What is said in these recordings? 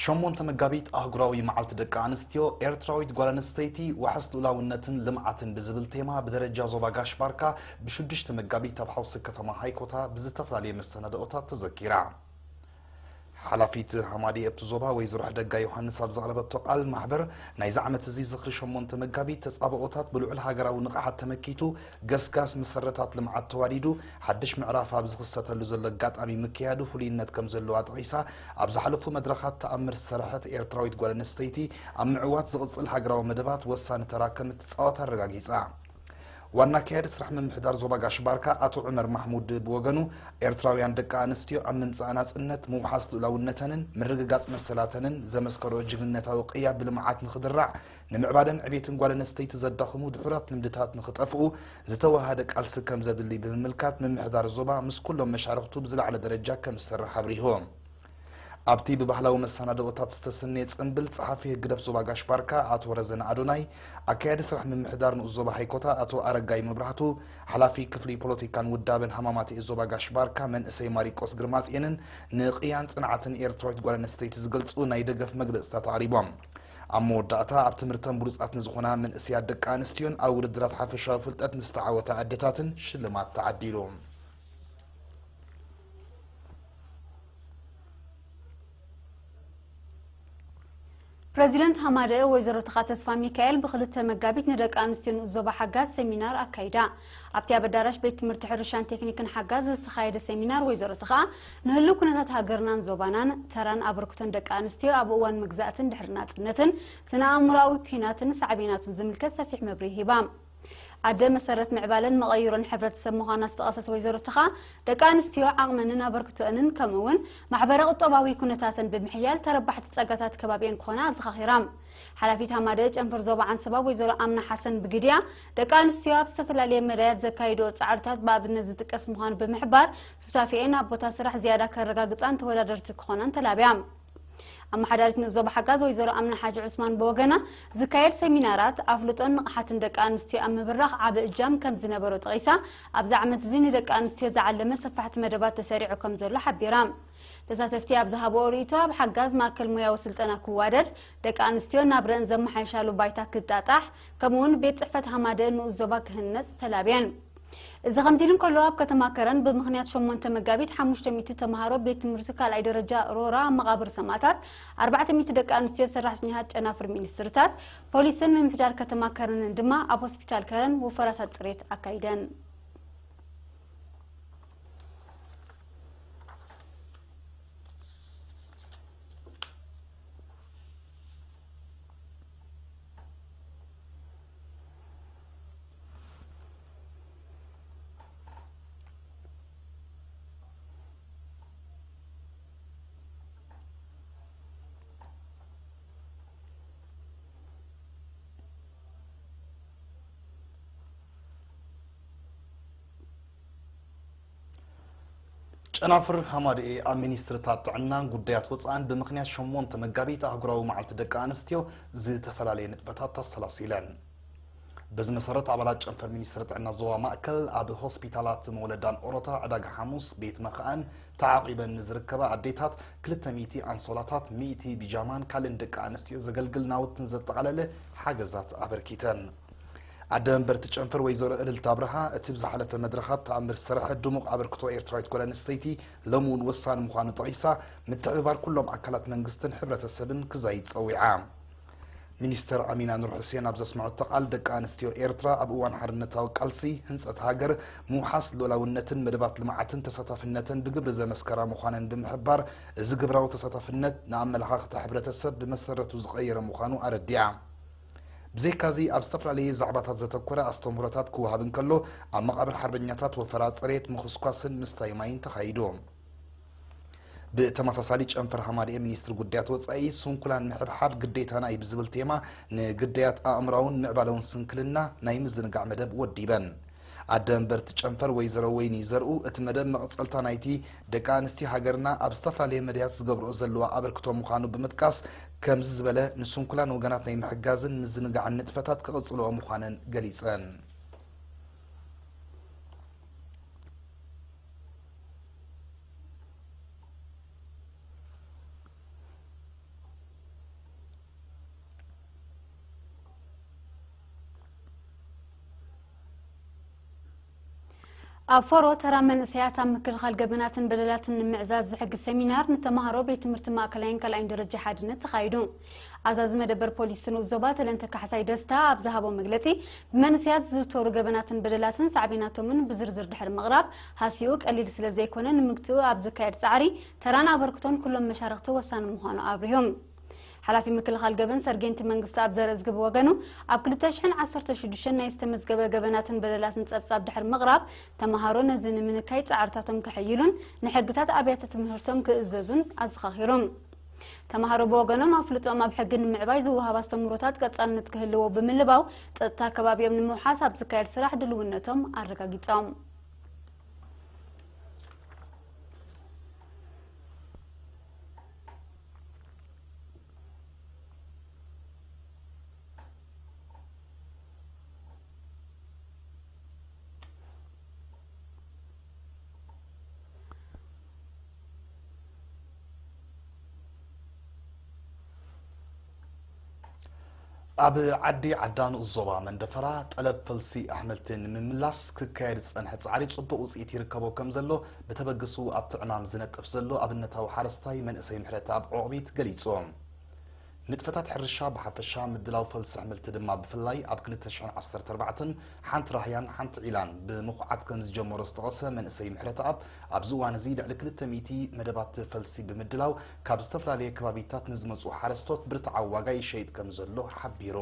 ሸሞንተ መጋቢት ኣህጉራዊ መዓልቲ ደቂ ኣንስትዮ፣ ኤርትራዊት ጓል ኣንስተይቲ ዋሕስ ልኡላውነትን ልምዓትን ብዝብል ቴማ ብደረጃ ዞባ ጋሽ ባርካ ብሽዱሽተ መጋቢት ኣብ ሓውሲ ከተማ ሃይኮታ ብዝተፈላለየ መሰናድኦታት ተዘኪራ። ሓላፊት ሃማዲ ኣብቲ ዞባ ወይዘሮ ሕደጋ ዮሃንስ ኣብ ዘቕረበቶ ቃል፣ ማሕበር ናይዚ ዓመት እዚ ዝኽሪ ሸሞንተ መጋቢት ተጻብኦታት ብልዑል ሃገራዊ ንቕሓት ተመኪቱ ገስጋስ መሰረታት ልምዓት ተዋዲዱ ሓድሽ ምዕራፍ ኣብ ዝኽሰተሉ ዘሎ ኣጋጣሚ ምክያዱ ፍሉይነት ከም ዘለዋ ጠቒሳ፣ ኣብ ዝሓለፉ መድረኻት ተኣምር ዝሰረሐት ኤርትራዊት ጓል ኣንስተይቲ ኣብ ምዕዋት ዝቕጽል ሃገራዊ መደባት ወሳኒ ተራ ከም እትጻወት ኣረጋጊጻ። ዋና ኣካያዲ ስራሕ ምምሕዳር ዞባ ጋሽ ባርካ ኣቶ ዑመር ማሕሙድ ብወገኑ፣ ኤርትራውያን ደቂ ኣንስትዮ ኣብ ምምጻእ ናጽነት፣ ምውሓስ ልኡላውነተንን ምርግጋጽ መሰላተንን ዘመስከርኦ ጅግንነታዊ ቅያ ብልምዓት ንኽድራዕ፣ ንምዕባለን ዕቤትን ጓል ኣንስተይቲ ዘዳኽሙ ድሑራት ልምድታት ንኽጠፍኡ ዝተወሃደ ቃልሲ ከም ዘድሊ ብምምልካት፣ ምምሕዳር ዞባ ምስ ኩሎም መሻርኽቱ ብዝለዓለ ደረጃ ከም ዝሰርሕ ኣብሪሁ። ኣብቲ ብባህላዊ መሰናድኦታት ዝተሰነየ ጽምብል፣ ጸሓፊ ህግደፍ ዞባ ጋሽ ባርካ ኣቶ ረዘነ ኣዶናይ፣ ኣካያዲ ስራሕ ምምሕዳር ንኡስ ዞባ ሃይኮታ ኣቶ ኣረጋይ መብራህቱ፣ ሓላፊ ክፍሊ ፖለቲካን ውዳበን ሃማማተ ዞባ ጋሽ ባርካ መንእሰይ ማሪቆስ ግርማጽዮንን ንቅያን ጽንዓትን ኤርትራዊት ጓል ኣንስተይቲ ዝገልጹ ናይ ደገፍ መግለጽታት ኣቕሪቦም። ኣብ መወዳእታ፣ ኣብ ትምህርተን ብሉጻት ንዝኾና መንእሰያት ደቂ ኣንስትዮን ኣብ ውድድራት ሓፈሻዊ ፍልጠት ንዝተዓወታ ኣደታትን ሽልማት ተዓዲሉ። ፕረዚደንት ሃማደኤ ወይዘሮ ተኻ ተስፋ ሚካኤል ብክልተ መጋቢት ንደቂ ኣንስትዮ ንኡስ ዞባ ሓጋዝ ሰሚናር ኣካይዳ። ኣብቲ ኣብ ኣዳራሽ ቤት ትምህርቲ ሕርሻን ቴክኒክን ሓጋዝ ዝተኻየደ ሰሚናር ወይዘሮ ተኻ ንህልው ኩነታት ሃገርናን ዞባናን፣ ተራን ኣበርክቶን ደቂ ኣንስትዮ ኣብ እዋን መግዛእትን ድሕሪ ናጽነትን፣ ስነ ኣእምሮኣዊ ኲናትን ሳዕቤናቱን ዝምልከት ሰፊሕ መብርሂ ሂባ። ኣደ መሰረት ምዕባለን መቐይሮን ሕብረተሰብ ምዃና ዝጠቐሰት ወይዘሮ ተኻ፣ ደቂ ኣንስትዮ ዓቕመንን ኣበርክቶአንን ከምኡ እውን ማሕበረ ቁጠባዊ ኩነታተን ብምሕያል ተረባሕቲ ጸጋታት ከባቢአን ክኾና ኣዘኻኺራ። ሓላፊት ሃማደኤ ጨንፈር ዞባ ዓንሰባ ወይዘሮ ኣምና ሓሰን ብግዲኣ፣ ደቂ ኣንስትዮ ኣብ ዝተፈላለየ መዳያት ዘካይድኦ ጻዕርታት ብኣብነት ዝጥቀስ ምዃኑ ብምሕባር፣ ሱታፌኤን ኣብ ቦታ ስራሕ ዝያዳ ከረጋግጻን ተወዳደርቲ ክኾናን ተላብያ። ኣመሓዳሪት ንኡስ ዞባ ሓጋዝ ወይዘሮ ኣምና ሓጂ ዑስማን ብወገና፣ ዝካየድ ሰሚናራት ኣፍልጦን ንቕሓትን ደቂ ኣንስትዮ ኣብ ምብራኽ ዓቢ እጃም ከም ዝነበሮ ጠቒሳ፣ ኣብዚ ዓመት እዚ ንደቂ ኣንስትዮ ዝዓለመ ሰፋሕቲ መደባት ተሰሪዑ ከም ዘሎ ሓቢራ። ተሳተፍቲ ኣብ ዝሃብኦ ርእይቶ፣ ኣብ ሓጋዝ ማእከል ሞያዊ ስልጠና ክዋደድ፣ ደቂ ኣንስትዮ ናብረአን ዘመሓይሻሉ ባይታ ክጣጣሕ፣ ከምኡውን ቤት ጽሕፈት ሃማደኤ ንኡስ ዞባ ክህነጽ ተላብየን። እዚ ከምዚ ኢሉ እንከሎ፣ ኣብ ከተማ ከረን ብምኽንያት ሸሞንተ መጋቢት ሓሙሽተ ሚእቲ ተምሃሮ ቤት ትምህርቲ ካልኣይ ደረጃ ሮራ መቓብር ሰማእታት፣ ኣርባዕተ ሚእቲ ደቂ ኣንስትዮ ሰራሕተኛታት ጨናፍር ሚኒስትርታት ፖሊስን ምምሕዳር ከተማ ከረንን ድማ ኣብ ሆስፒታል ከረን ውፈራታት ጽሬት ኣካይደን። ጨናፍር ሃማደኤ ኣብ ሚኒስትርታት ጥዕናን ጉዳያት ወፃእን ብምኽንያት ሸሞንተ መጋቢት ኣህጉራዊ መዓልቲ ደቂ ኣንስትዮ ዝተፈላለየ ንጥፈታት ኣሰላሲለን። በዚ መሰረት ኣባላት ጨንፈር ሚኒስትሪ ጥዕና ዞባ ማእከል ኣብ ሆስፒታላት መወለዳን ኦሮታ፣ ዕዳጋ ሓሙስ፣ ቤት መኽኣን ተዓቒበን ንዝርከባ ኣዴታት ክልተ ሚእቲ ኣንሶላታት፣ ሚእቲ ቢጃማን ካልእን ደቂ ኣንስትዮ ዘገልግል ናውትን ዘጠቓለለ ሓገዛት ኣበርኪተን። ኣደ መንበርቲ ጨንፈር ወይዘሮ እልልታ ኣብርሃ፣ እቲ ብዝሓለፈ መድረኻት ተኣምር ዝሰረሐ ድሙቕ ኣበርክቶ ኤርትራዊት ጓል ኣንስተይቲ ሎሚ እውን ወሳኒ ምዃኑ ጠቒሳ፣ ምትሕብባር ኩሎም ኣካላት መንግስትን ሕብረተሰብን ክዛይድ ጸዊዓ። ሚኒስተር ኣሚና ኑር ሑሴን ኣብ ዘስመዐቶ ቃል፣ ደቂ ኣንስትዮ ኤርትራ ኣብ እዋን ሓርነታዊ ቃልሲ፣ ህንጸት ሃገር፣ ምውሓስ ልኡላውነትን መደባት ልምዓትን ተሳታፍነተን ብግብሪ ዘመስከራ ምዃነን ብምሕባር፣ እዚ ግብራዊ ተሳታፍነት ንኣመለኻኽታ ሕብረተሰብ ብመሰረቱ ዝቐየረ ምዃኑ ኣረዲኣ። ብዘይካዚ፣ ኣብ ዝተፈላለየ ዛዕባታት ዘተኮረ ኣስተምህሮታት ክወሃብ እንከሎ፣ ኣብ መቓብር ሓርበኛታት ወፈራ ጽሬት፣ ምኹስኳስን ምስታይ ማይን ተኻይዱ። ብተመሳሳሊ፣ ጨንፈር ሃማደኤ ሚኒስትሪ ጉዳያት ወጻኢ፣ ስንኩላን ምሕብሓብ ግዴታና እዩ ብዝብል ቴማ፣ ንግዳያት ኣእምራውን ምዕባለውን ስንክልና ናይ ምዝንጋዕ መደብ ወዲበን። ኣደ መንበርቲ ጨንፈር ወይዘሮ ወይኒ ዘርኡ፣ እቲ መደብ መቐጸልታ ናይቲ ደቂ ኣንስትዮ ሃገርና ኣብ ዝተፈላለየ መዳያት ዝገብርኦ ዘለዋ ኣበርክቶ ምዃኑ ብምጥቃስ፣ ከምዚ ዝበለ ንስንኩላን ወገናት ናይ ምሕጋዝን ምዝንጋዕን ንጥፈታት ክቕጽልኦ ምዃነን ገሊጸን። ኣብ ፎሮ ተራ መንእሰያት ኣብ ምክልኻል ገበናትን በደላትን ንምዕዛዝ ዝሕግዝ ሰሚናር ንተማሃሮ ቤት ትምህርቲ ማእከላይን ካልኣይን ደረጃ ሓድነት ተኻይዱ። ኣዛዚ መደበር ፖሊስ ስኑድ ዞባ ተለንተ ካሕሳይ ደስታ ኣብ ዝሃቦ መግለጺ፣ ብመንእሰያት ዝዝውተሩ ገበናትን በደላትን ሳዕቤናቶምን ብዝርዝር ድሕሪ ምቕራብ፣ ሃሲኡ ቀሊል ስለ ዘይኮነ ንምግትኡ ኣብ ዝካየድ ጻዕሪ ተራን ኣበርክቶን ኩሎም መሻርኽቲ ወሳኒ ምዃኑ ኣብሪሆም። ሓላፊ ምክልኻል ገበን ሰርጌንቲ መንግስቲ ኣብ ዘርእዝጊ ብወገኑ፣ ኣብ ክልተ ሽሕን ዓሰርተ ሽዱሽተን ናይ ዝተመዝገበ ገበናትን በደላትን ጸብጻብ ድሕሪ ምቕራብ፣ ተመሃሮ ነዚ ንምንካይ ጻዕርታቶም ከሐይሉን ንሕግታት ኣብያተ ትምህርቶም ክእዘዙን ኣዘኻኺሮም። ተመሃሮ ብወገኖም ኣፍልጦም ኣብ ሕጊ ንምዕባይ ዝወሃብ ኣስተምህሮታት ቀጻልነት ክህልዎ ብምልባው፣ ጸጥታ ከባቢኦም ንምውሓስ ኣብ ዝካየድ ስራሕ ድልውነቶም ኣረጋጊጾም። ኣብ ዓዲ ዓዳን ዞባ መንደፈራ ጠለብ ፈልሲ ኣሕምልቲ ንምምላስ ክካየድ ዝጸንሐ ጻዕሪ ጽቡቕ ውጽኢት ይርከቦ ከም ዘሎ ብተበግሱ ኣብቲ ዕማም ዝነጥፍ ዘሎ ኣብነታዊ ሓረስታይ መንእሰይ ምሕረተኣብ ዑቕቢት ገሊጹ። ንጥፈታት ሕርሻ ብሓፈሻ፣ ምድላው ፈልሲ ኣሕምልቲ ድማ ብፍላይ ኣብ ክልተ ሽሕን ዓሰርተ ኣርባዕተን ሓንቲ ራህያን ሓንቲ ዒላን ብምኹዓት ከም ዝጀመሮ ዝጠቐሰ መንእሰይ ምሕረተኣብ፣ ኣብዚ እዋን እዚ ልዕሊ ክልተ ሚእቲ መደባት ፈልሲ ብምድላው ካብ ዝተፈላለየ ከባቢታት ንዝመጹ ሓረስቶት ብርትዓዊ ዋጋ ይሸይጥ ከም ዘሎ ሓቢሩ።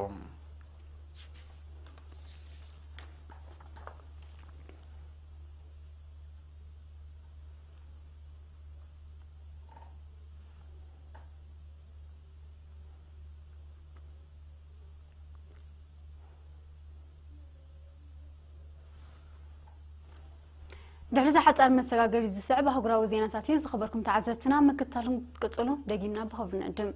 ድሕሪ እዚ ሓጻር መሰጋገሪ ዝስዕብ ኣህጉራዊ ዜናታት እዩ። ዝኸበርኩም ተዓዘብትና፣ ምክታልኩም ክትቅጽሉ ደጊምና ብኽብሪ ንዕድም።